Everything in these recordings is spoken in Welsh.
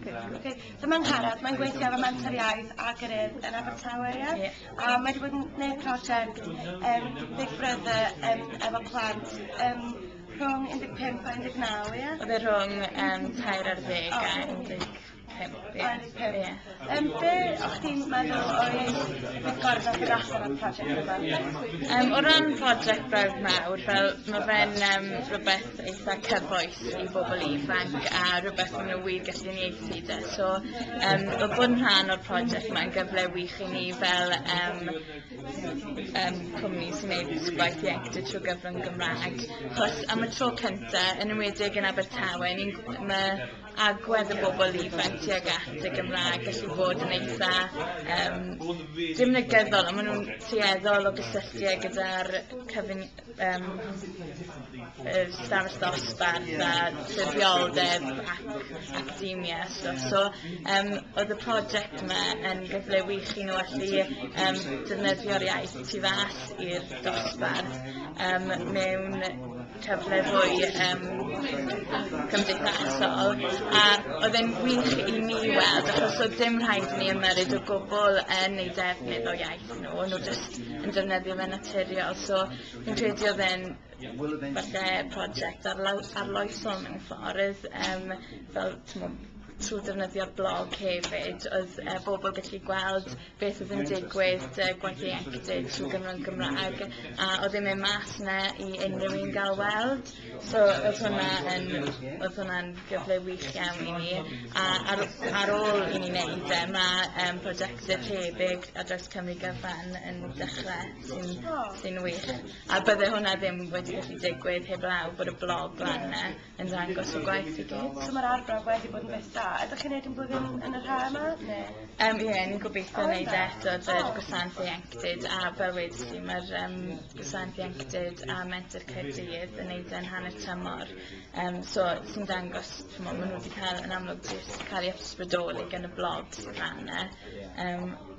Okay. So mae'n Angharad, mae'n gweithio efo Menter Iaith ag yr Urdd yn Abertawe, ie? Ie. A mae wedi bod yn gwneud prosiect Big Brother efo plant rhwng 15 a 19, ie? Oedd e rhwng 13 a 15. Ie. 15. Ie. Be o'ch chi'n meddwl oedd beth gorau nath ddod allan o'r prosiect yma? O ran prosiect Brawd Mawr, fel ma' fe'n rhywbeth eitha cyfoes i bobl ifanc a rhywbeth maen nhw wir gallu uniaethu 'da. So oedd bod yn rhan o'r prosiect 'ma yn gyfle wych i ni fel cwmni sy'n gwneud gwaith ieuenctid trwy gyfrwng Gymraeg. Achos am y tro cynta, yn enwedig yn Abertawe, ma' agwedd y bobl ifanc tuag at y Gymraeg gallu bod yn eitha dim negyddol, ond maen nhw'n tueddol o gysylltu e gyda'r yr stafell ddosbarth a ffurfioldeb ac academia a stwff. So oedd y prosiect yma yn gyfle wych i nhw allu defnyddio'r iaith tu fas i'r dosbarth mewn cyfle fwy cymdeithasol, a oedd e'n wych i ni weld achos oedd dim rhaid i ni ymyrryd o gwbl yn eu defnydd o iaith nhw, o'n nhw jyst yn defnyddio fe'n naturiol, so fi'n credu oedd e'n falle prosiect arloesol mewn ffordd, fel t'mo' trwy defnyddio'r blog hefyd, oedd bobl gallu gweld beth oedd yn digwydd gwaith ieuenctid trwy gyfrwng Gymraeg, a oedd e'n mynd mas 'na i unrhyw un gael weld, so oedd hwnna'n gyfle wych iawn i ni, a ar ôl i ni wneud e, mae prosiectau tebyg ar draws Cymru gyfan yn dechrau sy'n wych, a bydde hwnna ddim wedi gallu digwydd heblaw bod y blog lan 'na yn dangos y gwaith i gyd. So mae'r arbrawf wedi bod yn beth da. Ydych chi'n neud yn blwyddyn yn yr ha' yma? Neu? Ie, ni'n gobeithio wneud e eto dy'r gwasanaeth ieuenctid, a fel wedes i, mae'r gwasanaeth ieuenctid a Menter Caerdydd yn neud e'n hanner tymor. So sy'n dangos, ch'mo', maen nhw wedi cael yn amlwg jyst cael eu ysbrydoli gan y blog sydd lan 'na.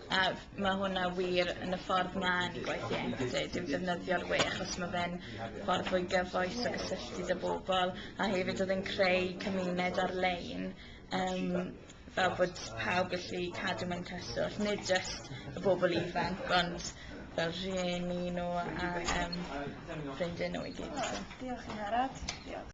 A mae hwnna wir yn y ffordd mlaen i gwaith ieuenctid, yw defnyddio'r we, achos mae fe'n ffordd fwy gyfoes o gysylltu 'da bobl, a hefyd oedd e'n creu cymuned ar-lein, fel bod pawb gallu cadw mewn cyswllt, nid jyst y bobl ifanc, ond fel rhieni nhw a ffrindiau nhw i gyd. So. Diolch Angharad. Diolch.